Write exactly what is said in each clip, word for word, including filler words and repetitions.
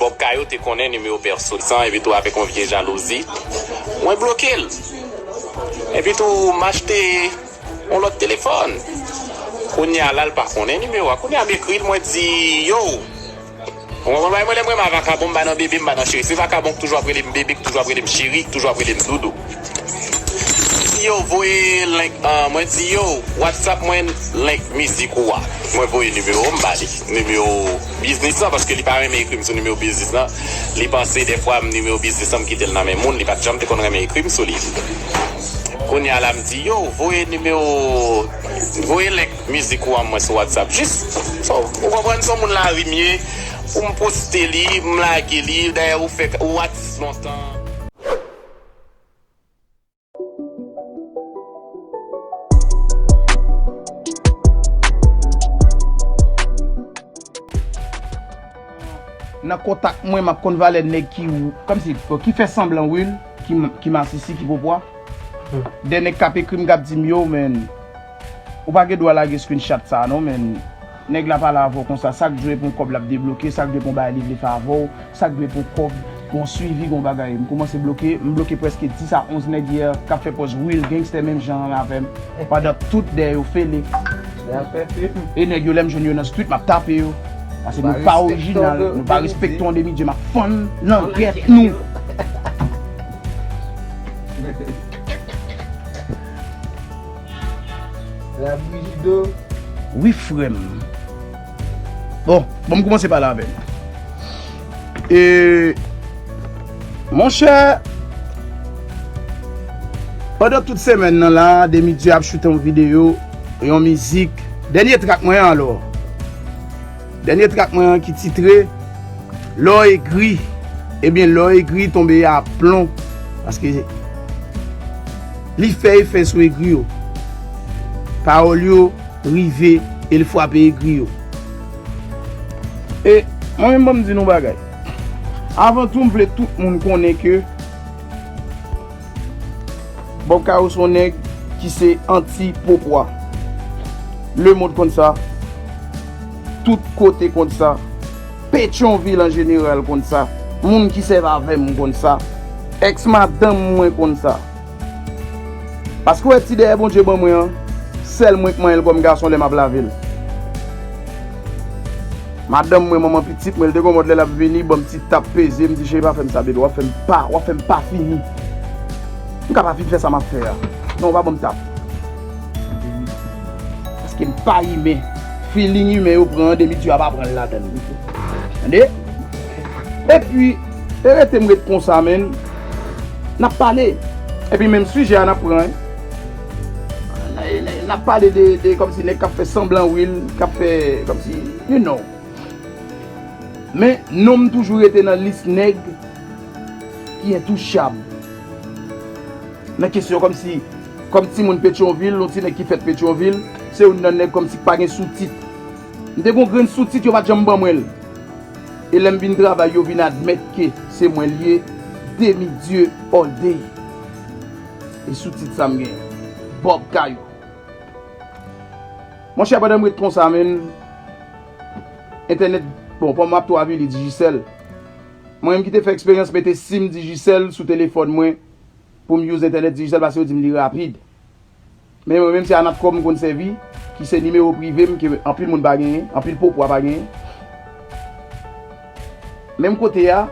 Bob Kayou te konnen nimewo pèso san, epi tou avèk yon vye jalouzi, mwen bloke l. Epi tou, m achte yon lòt telefòn. Kounye a la, l pa konnen nimewo a. Kounye a, m ekri l, mwen di, yo, ou konprann bagay mwen, lè m renmen a vakabon, m pa nan bebe, m pa nan cheri. Se vakabon ki toujou ap rele m bebe, ki toujou ap rele m cheri, ki toujou ap rele m doudou. Di yo, voye link, ah, mwen di yo, WhatsApp mwen link mizik ou a. Mwen voye nimewo m ba li. Nimewo biznis lan, paske li pa renmen ekri m sou nimewo biznis lan. Li panse dèfwa m nimewo biznis lan m kite l nan men moun, li pa t janm te konn renmen ekri m sou li. Kounye a la m di yo, voye nimewo, voye link mizik ou a mwen sou WhatsApp. Jis, so, ou konprann, se yon moun lari m ye, pou m poste li, m lage li, dayè ou fè, ou atis lontan. Nan kontak mwen, m ap konn valè nèg ki, kòmsi, ki fè sanblan real, ki, ki masisi, ki popwa. De nèg k ap ekri m, k ap di m, yo, man, ou pa gen dwa lage screenshot sa a non, man. Nèg la pale avè w konsa, sa k dwe pou yon kòb l ap debloke, sa k dwe pou yon bagay li vle fè avè w, sa k dwe pou yon kòb, pou yon swivi, pou yon bagay. M kòmanse bloke, m bloke prèske dis a onz nèg yè k ap fè pòz real gangster menm jan an avè m. Pandan tout dèyè yo fele. E nèg yo, lè m jwenn yo nan street, m ap tape yo. Paske nou pa orijinal, nou pa respekte yon demi dye, m ap fann langèt nou. La Brigido. Wi, frè m. Bon, bon, m kòmanse pale avè l. E, monchè, pandan tout semèn nan la, Demi Dye ap choute yon videyo, yon mizik. Dènye trak mwen an, alò. Dènye trak mwen an ki titre Lè w egri, ebyen, lè w egri, tonbe a plon. Paske li fè efè sou egri yo. Pawòl yo rive e l frape egri yo. E mwen menm, ban m di nou bagay. Avan tou, m vle tout moun konnen ke Bob Kayou se yon nèg ki se anti-popwa. Lemonn konn sa. Tout kote konn sa. Petyonvil an jeneral konn sa. Moun ki sèvi avè m konn sa. Èks madanm mwen konn sa. Paske w wè ti dèyè Bondye ban mwen an, sèl mwen k manyen l kòm gason lè m ap lave l. Madanm mwen, manman pitit mwen, l te gon mòd lè l ap vini, ban m ti tap peze, m di, cheri, pa fè m sa, bebe, w ap fè m pa, w ap fè m pa fini. M ka pa fin fè sa m ap fè a. Non, w pa ban m tap. Paske m pa imen. Feeling imen yo pran an, Demi Dye a pa pran l ladan l. Tande? Epi, e rete m ret konsa, menn. N ap pale. Epi menm sijè a n ap pran, wi. N ap pale de, de kòmsi nèg k ap fè sanblan real, k ap fè kòmsi, you know. Men, non m toujou rete nan lis nèg ki entouchab. Nan kesyon kòmsi, kòm timoun Petyonvil, yon ti nèg ki fèt Petyonvil, se youn nan nèg kòmsi k pa gen soutit. M te gon grenn soutit, yo pa t janm ban mwen l. E lè m vin travay, yo vin admèt ke se mwen l ye, Demi Dye all day. E soutit sa m genyen. Bob Kayou. Monchè, pandan m ret konsa, menn, entènèt, bon, pandan m ap tou avili Digicel. Mwen menm ki te fè eksperyans mete sim Digicel sou telefòn mwen pou m use entènèt Digicel paske yo di m li rapid. Men mwen menm se Anatcom m konn sèvi, ki se nimewo prive m ke anpil moun pa genyen, anpil popwa pa genyen. Menm kote a,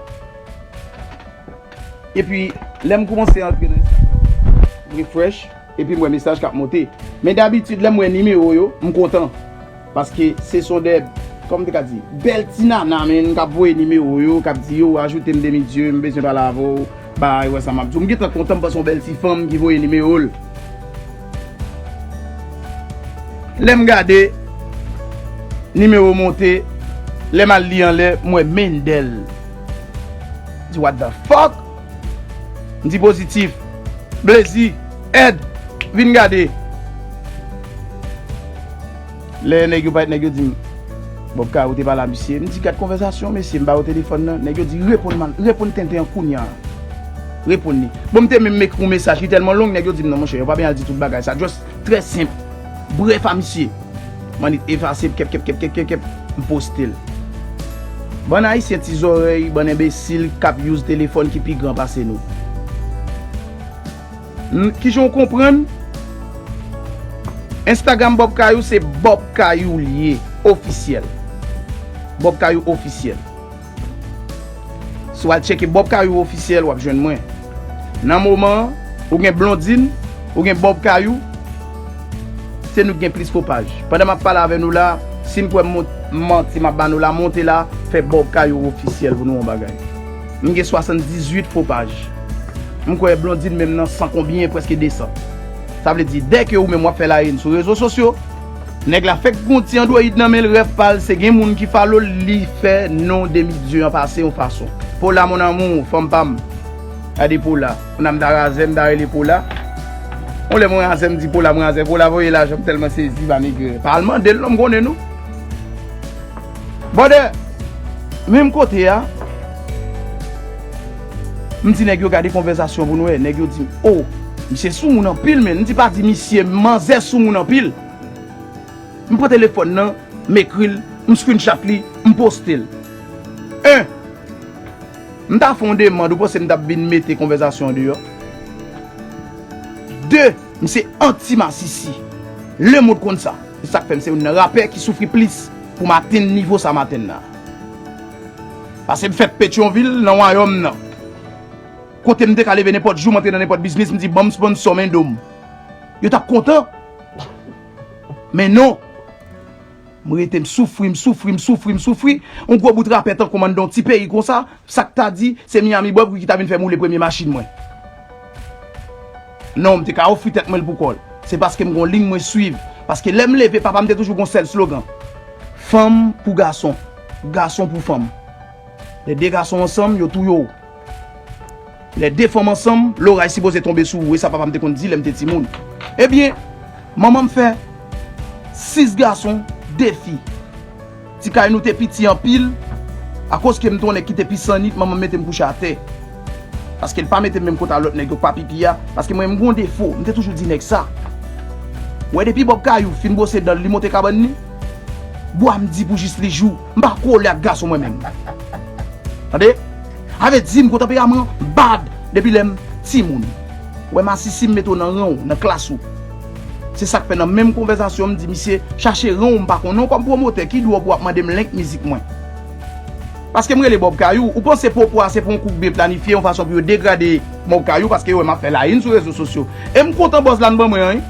epi lè m kòmanse antre nan Instagram, m refresh, epi m wè mesaj k ap monte. Men dabitid, lè m wè nimewo yo, m kontan. Paske se son de, kòman m te ka di, bèl ti nana, menn, k ap voye nimewo yo, k ap di, yo, ajoute m Demi Dye, m bezwen pale avè w, bay, wè sa m ap di w. M gentan kontan, m panse yon bèl ti fanm ki voye nimewo l. Lè m gade, nimewo monte, lè m al li anlè, m wè Mendel. M di, what the fuck? M di pozitif. Blazy, Ed, vin gade. Lè nèg yo parèt, nèg yo di m, Bob Kayou te pale a misye. M di, gad konvèsasyon, mesye, m ba yo telefòn nan. Nèg yo di, reponn man, reponn tenten an kounya. Reponn li. Bon, m te menm ekri yon mesaj, li tèlman long, nèg yo di m, non, monchè, yo pa byen al di tout bagay sa. Just trè senp. Brèf a misye. M annik efase, kèp, kèp, kèp, kèp, kèp, kèp, m poste l. Bann Ayisyen ti zòrèy, bann enbesil k ap use telefòn ki pi gran pase nou. N- Kijan w konprann? Instagram Bob Kayou se Bob Kayou l ye, ofisyèl. Bob Kayou ofisyèl. Si w al tcheke Bob Kayou ofisyèl, w ap jwenn mwen. Nan moman an, ou gen Blondine, ou gen Bob Kayou, se nou ki gen plis fo paj. Pandan m ap pale avè nou la, si n kwè m mont- m manti, m ap ba nou la, monte la, fè Bob Kayou ofisyèl pou nou yon bagay. M gen swasanndizuit fo paj. M kwè Blondine menm nan san konbyen, prèske desan. Sa vle di, dèke ou menm w ap fè layen sou rezo sosyo, nèg la fèk gon ti android nan men l, rèv pa l, se gen moun ki follow l, li fè non Demi Dieu an pase yon fason. Paula, mon amour, fanm pa m. Gade Paula. Kounya m ta razè, m ta rele Paula. On lè mwen razè, m di Paula, mwen razè. Paula voye lajan, m tèlman sezi, pa nèg. Pa al mande l non, m konnen nou. Brother, menm kote a, m di nèg yo gade konvèsasyon pou nou wè. Nèg yo di m, "O, misye soumoun anpil, men." M di pa di misye, manzè soumoun anpil. M pran telefòn nan, m ekri l, m screenshot li, m poste l. En, m ta fè yon demann, ou panse m t ap vin mete konvèsasyon an deyò? De, m se anti masisi. Lemonn konn sa. Se sa k fè m se youn nan rapè ki soufri plis pou m atenn nivo sa m atenn la. Pase m fèt Petyonvil, nan wayòm nan. Kote m te ka leve nenpòt jou, m antre nan nenpòt biznis, m di, "Ban m sponsò, men do m." Yo t ap kontan. Men non. M rete, m soufri, m soufri, m soufri, m soufri. Yon gwo bout rapè tankou m anndan yon ti peyi konsa, sa k ta di, se Miami Bob wi ki ta vin fè m woule premye machin mwen. Non, m te ka ofri tèt mwen l pou kò l. Se paske m gon liy mwen swiv. Paske lè m leve, papa m te toujou gon sèl slogan. Fanm pou gason, gason pou fanm. Lè de gason ansanm, yo touye w. Lè de fanm ansanm, loray sipoze tonbe sou ou. E sa papa m te konn di lè m te timoun. Ebyen, manman m fè sis gason, de fi. Ti kay nou te piti anpil. Akoz ke m te yon nèg ki te pi sannit, manman m mete m kouche atè. Paske l pa mete m menm kote a lòt nèg yo k pa pipi a. Paske mwen, m gon defo. M te toujou di nèg sa. Ou wè depi Bob Kayou fin bwose dan l, li monte kabann li. Bwa m di pou jis li jou. M pa kole ak gason mwen menm. Tande? Sa vle di m gon tanperaman bad depi lè m timoun. Ou wè masisi m mete w nan ran w, nan klas ou. Se sa k fè nan menm konvèsasyon m di misye, chache ran w, m pa konn non kòm pwomotè ki dwòp w ap mande m link mizik mwen. Paske m rele Bob Kayou, ou panse popo a se pou yon kout byen planifye yon fason pou yo degrade Bob Kayou paske yo wè m ap fè layin sou rezo sosyo. E m kontan buzz la n ban mwen an wi.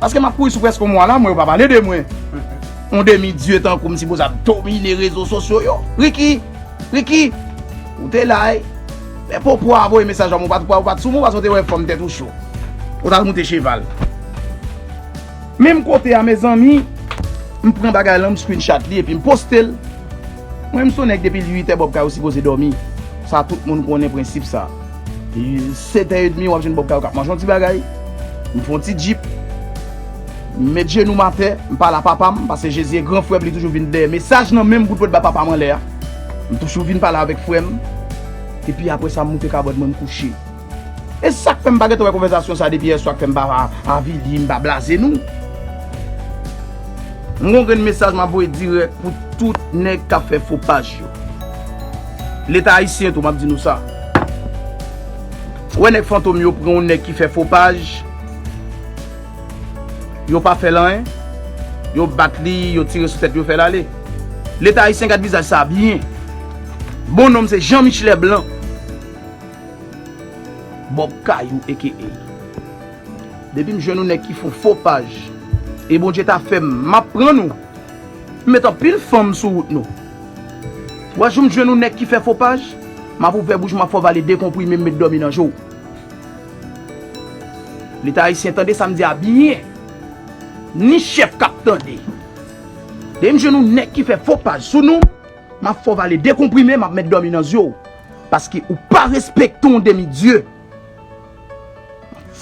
Paske m ap kouri sou prèske yon mwa la, mwen yo pa pale de mwen. Yon demi dye tankou m sipoze ap domine rezo sosyo yo. Ricky, Ricky, ou te la wi. Men popo a voye mesaj ban mwen, ou pa t, ou pa t sou mwen, paske w te wè fanm tèt ou cho. Ou t al moute cheval. Menm kote a, mezanmi, m pran bagay lan, m screenshot li epi m poste l. Mwen, m se yon nèg depi uitè Bob Kayou sipoze dòmi. Sa tout moun konnen prensip sa. Setè edmi, w ap jwenn Bob Kayou k ap manje yon ti bagay. M fè yon ti djip. M met jenou m atè, m pale a papa m, paske Jezi e gran frè m, li toujou vin dèyè mesaj nan men m pou l pot bay papa m anlè a. M toujou vin pale avèk frè m. Epi apre sa, m moute kabòd mwen, m kouche. E sa k fè m pa gentan wè konvèsasyon sa depi yèswa k fè m pa avili, m pa blaze nou. M gon grenn mesaj m ap voye dirèk pou tout nèg k ap fè fo paj yo. Leta ayisyen tou, m ap di nou sa. Ou wè nèg fantom yo pran yon nèg ki fè fo paj, yo pa fè l anyen, yo bat li, yo tire sou tèt, yo fè l ale. Leta ayisyen gad vizaj sa byen. Bon non m se Jean Michelet Blanc. Bob Kayou aka. Depi m jwenn yon nèg ki fè yon fo paj, e Bondye ta fè m, m ap pran nou. M met anpil fanm sou wout nou. Ou wè jou m jwenn yon nèg ki fè fo paj, m ap ouvè bouch mwen, m ap fè w vale de konprime, m met dòmi nan je w. Leta ayisyen tande sa m di a byen. Ni chèf k ap tande. Depi m jwenn yon nèg ki fè fo paj sou nou, m ap fè w vale de konprime, m ap met dòmi nan je w. Paske ou pa respekte yon demi dye.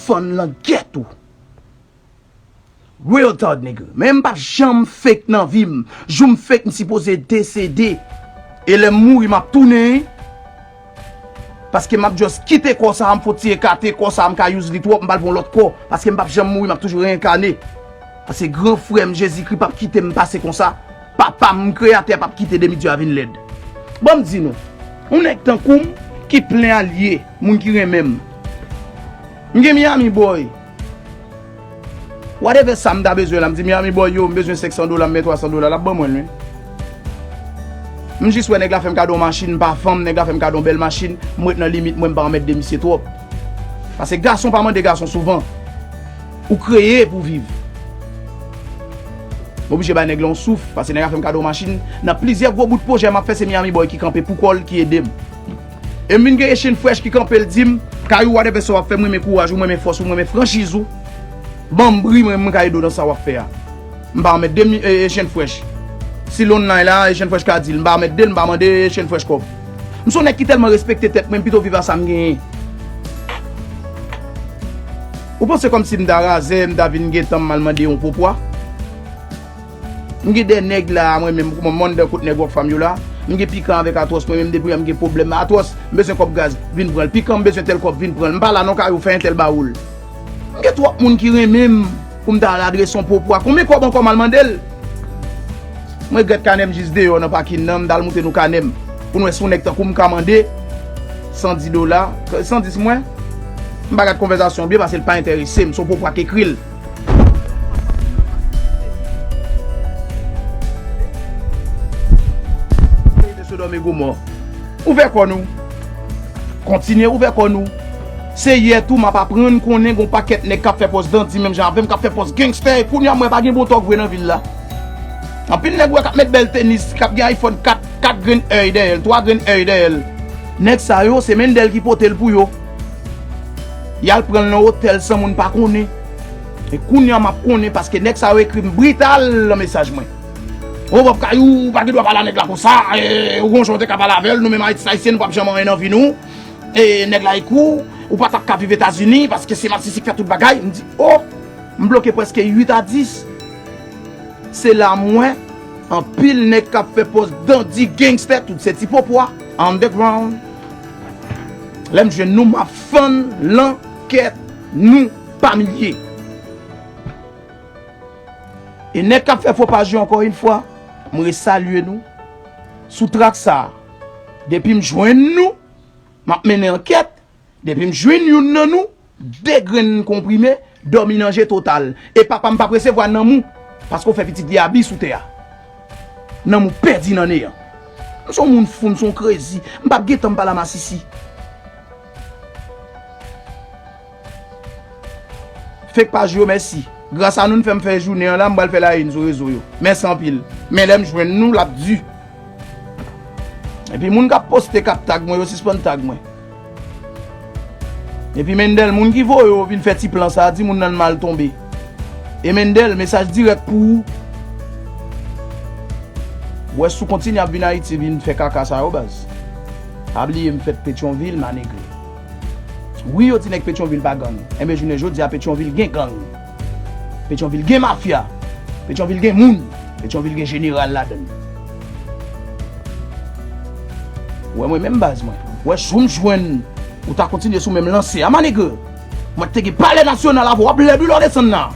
Fann langèt ou. Real talk, nigga. Men m p ap janm fake nan vi m. Jou m fake, m sipoze desede. E lè m mouri, m ap tounen. Paske m ap just kite kò sa a, m fè yon ti ekate kò sa a, m ka use li twòp, m pral pran yon lòt kò. Paske m p ap janm mouri, m ap toujou reyènkane. Paske gran frè m Jezikri p ap kite m pase konsa. Papa m, Kreyatè a, p ap kite demi dye a vin lèd. Ban m di nou, yon nèg tankou m ki plen alye, moun ki renmen m. M gen Miami Boy. Whatever sa m ta bezwen la, m di Miami Boy yo, m bezwen senk san dola, m gen twa san dola, l ap ban mwen l, wi. M jis wè nèg la fè m kado yon machin, m pa fanm, nèg la fè m kado yon bèl machin, m ret nan limit mwen, m pa anmède misye twòp. Paske gason pa mande gason souvan. Ou kreye pou viv. M oblije bay nèg la yon souf, paske nèg la fè m kado yon machin. Nan plizyè gwo bout pwojè m ap fè, se Miami Boy ki kanpe pou kò l, ki ede m. E m vin gen Echann Fresh ki kanpe, l di m, Kayou, whatever sa w ap fè, m renmen kouraj ou, m renmen fòs ou, m renmen franchiz ou. Ban m bri, mwen, mwen ka ede w nan sa w ap fè a. M pa anmède m, e, Echann Fresh. Si Lonnay la, Echann Fresh ka di l, m pa anmède l, m pa mande Echann Fresh kòb. M se yon nèg ki tèlman respekte tèt mwen, m pito viv a sa m genyen. Ou panse kòmsi m ta razè, m ta vin gentan m al mande yon popwa? M gen de nèg la, mwen menm, kòman m anndan kot nèg Rockfam yo la. M gen Pikan avèk Atwòs, mwen menm depi m gen pwoblèm. Atwòs, m bezwen kòb gaz, vin pran l. Pikan, m bezwen tèl kòb, vin pran l. M pa la non, Kayou, fè entèl ba ou l. M gen twòp moun ki renmen m pou m ta al adrese yon popwa. Konbyen kòb ankò m al mande l? M regrèt kanè m jis deyò nan pakin nan, m t al moute nou kanè m. Pou n wè si yon nèg tankou m ka mande san dis dola, san dis mwen. M pa gad konvèsasyon byen paske l pa enterese m, se yon popwa k ekri l. Verite Sodòm e Gomò. Ouvè kò nou. Kontinye ouvè kò nou. Se yè tou m ap aprann konnen gon pakèt nèg k ap fè pòz dandi menm jan avè m, k ap fè pòz gangster, e kounye a m wè pa gen bon tòg vre nan vil la. Anpil nèg ou wè k ap met bèl tenis, k ap gen iPhone kat, kat grenn èy dèyè l, twa grenn èy dèyè l. Nèg sa yo, se Mendel ki pote l pou yo. Y al pran l nan otèl san moun pa konnen. E kounye a m ap konnen paske nèg sa yo ekri m brital nan mesaj mwen. O Bob Kayou, ou pa gen dwa pale a nèg la konsa, e, ou gon jan w te ka pale avè l, nou menm Ayiti, Ayisyen, nou p ap janm anyen nan vi nou. E nèg la ekri w, ou pa t ap ka viv Etazini, paske se Masisi k fè tout bagay. M di, o, m bloke prèske uit a dis. Se la m wè anpil nèg k ap fè pòz dandi, gangster, tout se ti popwa, underground. Lè m jwenn nou, m ap fann lankèt nou pa milye. E nèg k ap fè fo paj yo, ankò yon fwa, m resalye nou. Sou trak sa a, depi m jwenn nou, m ap mennen ankèt. Depi m jwenn youn nan nou, de grenn konprime, dòmi nan je total. E papa m p ap resevwa nanm ou, paske w fè pitit li abi sou tè a. Nanm ou pèdi nan neyan. M se yon moun fou, m se yon krezi. M p ap gentan m pale a masisi. Fake paj yo, mèsi. Gras a nou, n fè m fè jounen an la, m pral fè la une sou rezo yo. Mèsi anpil. Men lè m jwenn nou, l ap di. Epi moun k ap poste, k ap tag mwen, yo sispann tag mwen. Epi Mendel, moun ki voye w vin fè ti plan sa a, di moun nan l mal tonbe. E Mendel, mesaj dirèk pou ou. Wè, si w kontinye ap vin Ayiti, vin fè kaka sa yo, baz. Pa bliye m fèt Petyonvil, ma nègre. Wi, yo di nèg Petyonvil pa gang. Enben, jounen jodi a, Petyonvil gen gang. Petyonvil gen mafya. Petyonvil gen moun. Petyonvil gen jeneral ladan l. Ou wè mwen menm baz mwen. Ou wè jou m jwenn ou ta kontinye sou menm lanse a, ma nègre. Mwen te gen palè nasyonal avè w, w ap lèd wi lè w desann nan.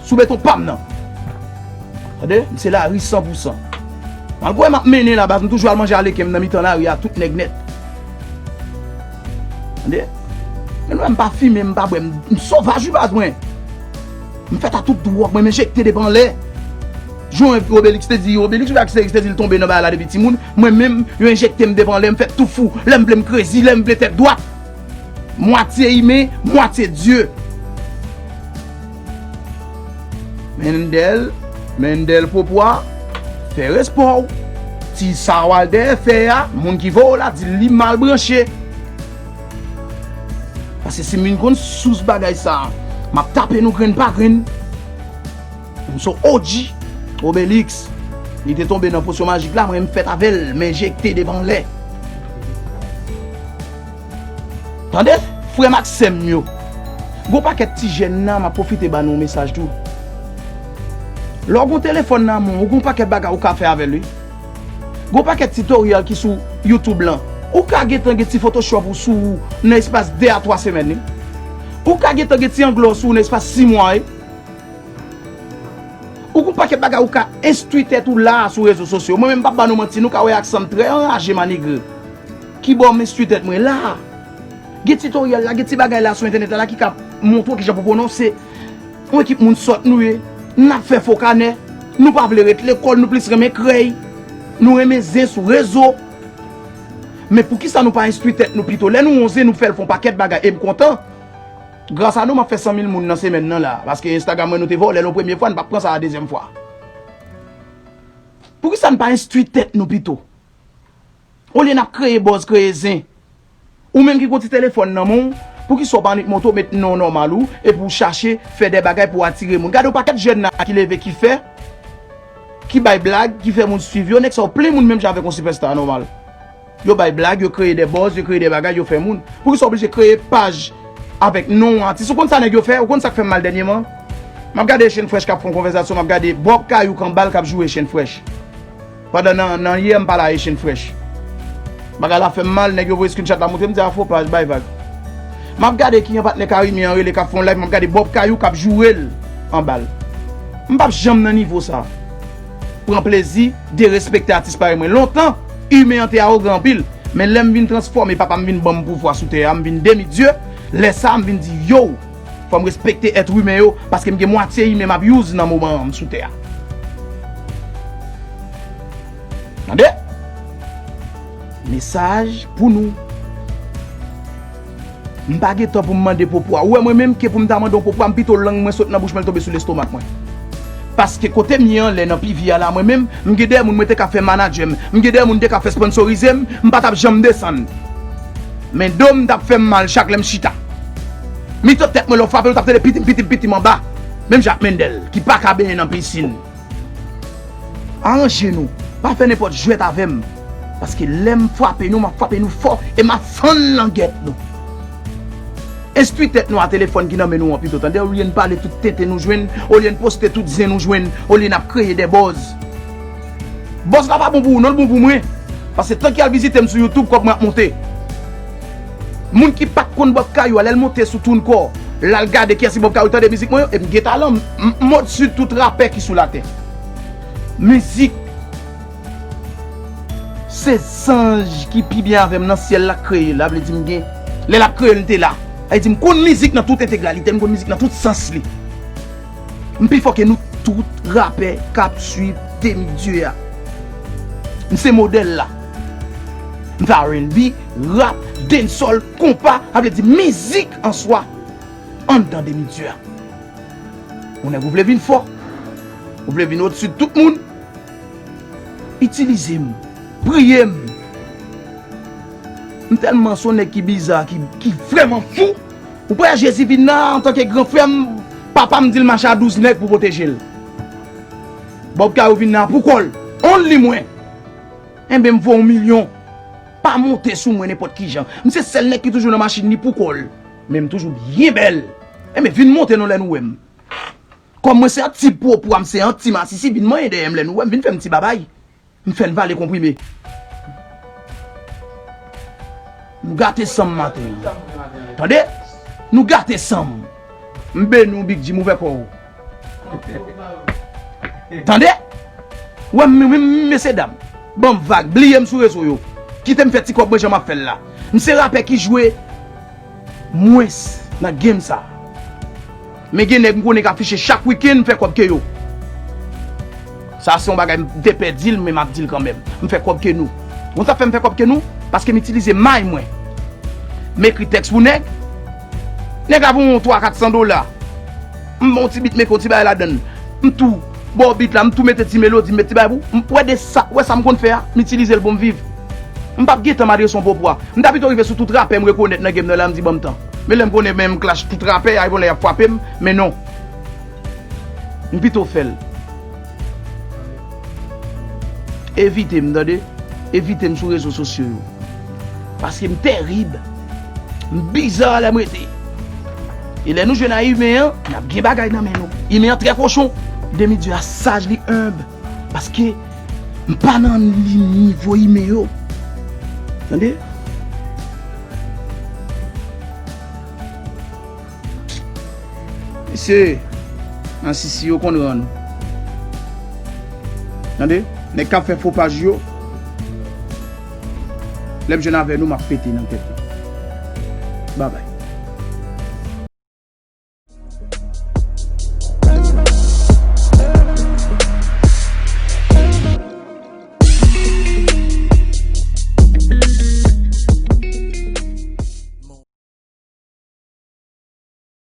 Sou beton pa m nan. Tande? M se lari san pou san. Malgre m ap mennen la, baz, m toujou al manje aleken m nan mitan lari a, tout nèg nèt. Tande? Men nou wè m pa fimen, m pa bwè, m, m sovaj wi baz mwen. M fèt a tout dwòg, mwen, m enjekte depi anlè. Jan Obelix te di, Obelix ou Astérix te di l tonbe nan bagay la depi timoun, mwen menm, yo enjekte m depi anlè, m fèt tou fou. Lè m vle m krezi, lè m vle tèt dwat. Mwatye imen, mwatye dye. Mendel, Mendel Popwa, fè respè w. Ti sa Walter fè a, moun ki voye w la, di l li mal branche. Paske si m vin konn sous bagay sa a, m ap tape nou grenn pa grenn. M se O G, Obelix. Li te tonbe nan posyon majik la, mwen m fèt avè l, m enjekte depi anlè. Tande, frè m ak sè m yo. Gon pakèt ti jèn nan, m ap pwofite ba nou yon mesaj tou. Lè w gon telefòn nan men w, gon pakèt bagay ou ka fè avè l, wi. Gon pakèt titoryèl ki sou YouTube lan. Ou ka gentan gen ti Photoshop ou sou ou nan espas de a twa semèn, wi. Ou ka gentan gen ti anglè w sou ou nan espas sis mwa, wi. Ou gon pakèt bagay ou ka enstwi tèt ou la a sou rezo sosyo. Mwen menm, m p ap ba nou manti, nou ka wè aksan m trè anraje, ma nègre. Kibò m enstwi tèt mwen la a? Gen titoryèl la, gen ti bagay la sou entènèt la, la ki ka montre w kijan pou pwononse. Yon ekip moun sòt nou ye. N ap fè fo kanè. Nou pa vle ret lekòl, nou plis renmen krèy. Nou renmen zen sou rezo. Men poukisa nou pa enstwi tèt nou pito? Lè nou wè yon zen, nou fè l fè yon pakèt bagay, e m kontan. Gras a nou, m ap fè san mil moun nan semèn nan la. Paske Instagram mwen, nou te vòlè l yon premye fwa, n p ap pran sa a dezyèm fwa. Poukisa n pa enstwi tèt nou pito? Olye n ap kreye buzz, kreye zen. Ou menm ki gon ti telefòn nan men w, poukisa w pa annik monte w met non nòmal ou, epi w chache fè de bagay pou w atire moun? Gade yon pakèt jèn la ki leve, ki fè, ki bay blag, ki fè moun swiv yo, nèg sa yo plen moun menm jan avèk yon sipèsta nòmal. Yo bay blag, yo kreye de buzz, yo kreye de bagay, yo fè moun. Poukisa w oblije kreye paj avèk non atis? Ou konn sa nèg yo fè? Ou konn sa k fè m mal dènyèman? M ap gade Echann Fresh k ap fè yon konvèsasyon, m ap gade Bob Kayou k anba l k ap joure Echann Fresh. Pandan nan, nan yè, m pale a Echann Fresh. Bagay la fè m mal, nèg yo voye screenshot la montre m, m di a fo paj, bay vag. M ap gade ki yon patnè Karimi an rele k ap fè yon live, m ap gade Bob Kayou k ap joure l anba l. M p ap janm nan nivo sa. Pran plezi, derespekte atis parèy mwen. Lontan, imen an te awogan anpil, men lè m vin transfòme, papa m vin ban m pouvwa sou tè a, m vin demi dye, lè sa a, m vin di, yo, fò m respekte èt imen yo, paske m gen mwatye imen m ap use nan moman an m sou tè a. Tande? Mesaj pou nou. M pa gen tan pou m mande popo a. Ou wè mwen menm ke pou m ta mande yon popo a, m pito lang mwen sot nan bouch mwen, l tonbe sou lestomak mwen. Paske kote m ye anlè nan P V a la, mwen menm, m gen dèyè moun mwen te ka fè manadjè m. M gen dèyè moun te ka fè sponsorize m, m pa t ap janm desann. Men do m t ap fè m mal chak lè m chita. Mitan tèt mwen lè w frape, ou t ap tande pitim, pitim, pitim anba. Menm jan ak Mendel, ki pa ka benyen nan pisin. Aranje nou. Pa fè nenpòt jwèt avè m. Paske lè m frape nou, m ap frape nou fò e m ap fann langèt nou. Enstwi tèt nou a telefòn ki nan men nou an pito, tande, olye n pale tout tenten nou jwenn, olye n poste tout zen nou jwenn, olye n ap kreye de buzz. Buzz la pa bon pou ou non, l bon pou mwen. Paske tan ke y al vizite m sou YouTube, kòb mwen ap monte. Moun ki pa t konn Bob Kayou a, lè l monte sou TuneCore, l al gade kiyès ki Bob Kayou, tande mizik mwen yo, e m gen talan, m, m, m odsi tout rapè ki sou latè. Mizik, se zanj ki pi byen avè m nan syèl la k kreye l, sa vle di m gen, lè l ap kreye l, m te la. Sa vle di m konn mizik nan tout entegralite, m konn mizik nan tout sans li. M pi fò ke nou tout rapè k ap swiv Demi Dye a. M se modèl la. M fè R and B, rap, dancehall, konpa, sa vle di mizik an swa anndan Demi Dye a. Ou nèg ou vle vin fò, ou vle vin odsi tout moun, itilize m, priye m. M tèlman se yon nèg ki biza, ki, ki vrèman fou. Ou pa wè Jezi vin la antanke gran frè m, papa m di l mache a douz nèg pou pwoteje l. Bob Kayou vin la pou kò l. Only mwen. Enben, m voye yon milyon. Pa monte sou mwen nenpòt ki jan. M se sèl nèg ki toujou nan machin li pou kò l. Men m toujou byen bèl. Enben, vin monte non lè nou wè m. Kòm mwen se yon ti pwopwa, m se yon ti masisi, vin manyen dèyè m lè nou wè m, vin fè m ti babay. M fè n vale konprime. Nou gate san m maten an. Tande? Nou gate san m. M beni w, Big Jim, ouvè kò w. Tande? Wè m, m, m, mesye dam. Ban m vag, bliye m sou rezo yo. Kite m fè ti kòb mwen jan m ap fè l la. M se rapè ki jwe mwens nan game sa. Men gen nèg m konnen k afiche chak wikenn, m fè kòb ke yo. Sa se yon bagay m te pè di l, men m ap di l kanmenm. M fè kòb ke nou. Ou konn sa k fè m fè kòb ke nou? Paske m itilize may mwen. M ekri tèks pou nèg. Nèg la voye yon twa, kat san dola. M ba w ti beatmaker, yon ti bagay ladann. M tou ba w beat la, m tou mete ti melodi, m met ti bagay pou. M wè de sa, wè sa m konn fè a, m itilize l pou m viv. M p ap gen tan m adrese yon pwopwa. M ta pito rive sou tout rapè m rekonèt nan game nan la, m di ban m tan. Men lè m konnen men m clash tout rapè, ay bon lè y ap frape m, men non. M pito fè l. Evite m, tande? Evite m sou rezo sosyo yo. Paske m tèrib. M biza lè m rete. E lè nou jwenn a imen an, n ap gen bagay nan men nou. Imen an trè kochon. Demi Dye a saj, li enb. Paske m pa nan li nivo imen yo. Tande? Mesye, nan sisi yo konn rann. Tande? Nèg k ap fè fo paj yo, lè m jwenn avè nou, m ap pete nan tèt yo. Babay.